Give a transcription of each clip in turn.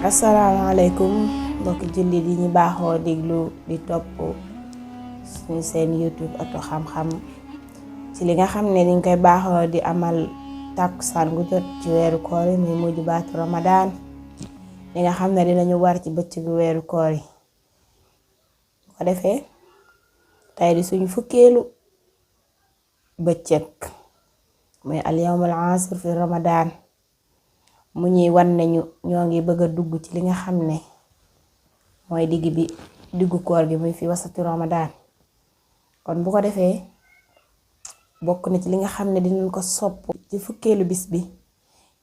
asalaamaaleykum mbokki jullit yi ñu baaxoo déglu di topp suñu seen YouTube Auto Xam-Xam ci li nga xam ne dañ koy baaxoo di amal takkusaan gu jot ci weeru koor yi muy mujj baatu Ramadan li nga xam ne dinañu war ci bëccëgu weeru koor yi bu ko defee tey di suñu fukkeelu bëccëg muy al yawmul asir fi Ramadan mu ñuy wan nañu ñoo ngi bëgg a dugg ci li nga xam ne mooy diggu koor gi muy fi wasatu Ramadan kon bu ko defee bokk na ci li nga xam ne dinañ ko sopp ci fukkeelu bis bi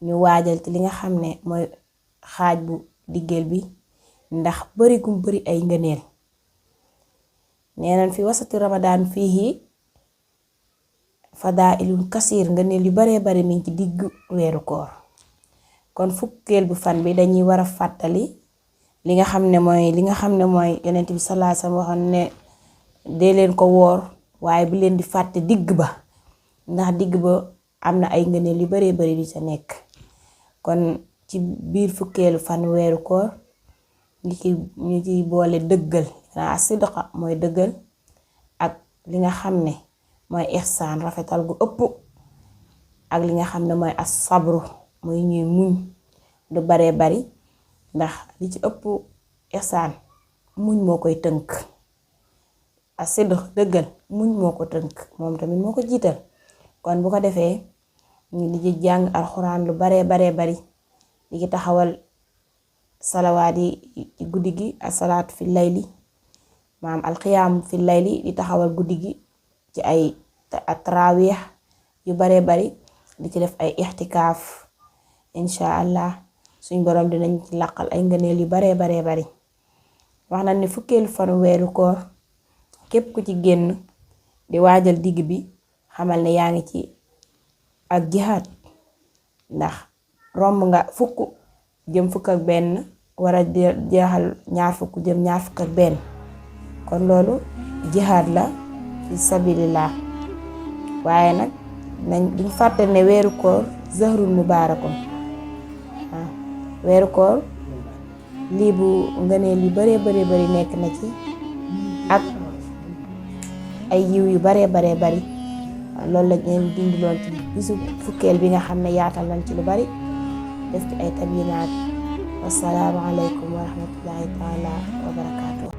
ñu waajal ci li nga xam ne mooy xaaj bu diggeel bi ndax bari gum bari ay ngëneel neenañ fi wasatu Ramadan fii fadailun kasiir ngëneel yu baree bari mi ngi ci diggu weeru koor kon fukkeel bu fan bi dañuy war a fàttali li nga xam ne mooy yonent bi sallallahu alayhi wasallam waxoon ne dee leen ko woor waaye bu leen di fàtte digg ba ndax digg ba am na ay ngëneel yu baree bari di sa nekk kon ci biir fukkeelu fan weeru koor ñu ci boole dëggal as-sidqa mooy dëggal ak li nga xam ne mooy ihsaan rafetal gu ëpp ak li nga xam ne mooy as-sabru muy ñuy muñ du baree bari ndax li ci ëpp ihsaan muñ moo koy tënk as-sidq dëggal muñ moo ko tënk moom tamit moo ko jiital kon bu ko defee ñu di ci jàng alxuraan lu baree bari di ci taxawal salawaat yi ci guddi gi as-salaat fi layli maam alxiyaam fi layli di taxawal guddi gi ci ay taraawix yu baree bari di ci def ay ixtikaaf insha allah suñ borom dinañ ci laqal ay ngëneel yu baree bari wax na ne fukkeelu fan weeru koor képp ku ci génn di waajal digg bi xamal ne yaa ngi ci ak jihaad ndax romb nga fukk jëm fukk ak benn war a jeexal ñaar fukk jëm ñaar fukk ak benn kon loolu jihaad la fi sabilillah waaye nag duñ fàtte ne weeru koor zahrul mubaarakun weeru koor lii bu ngëneel yu baree bari nekk na ci ak ay yiw yu baree bari loolu la leen dindiloon ci bisu fukkeel bi nga xam ne yaatal nañ ci lu bari def ci ay tabinaat wassalaamu aleykum wa rahmatullahi taala wa barakaatuh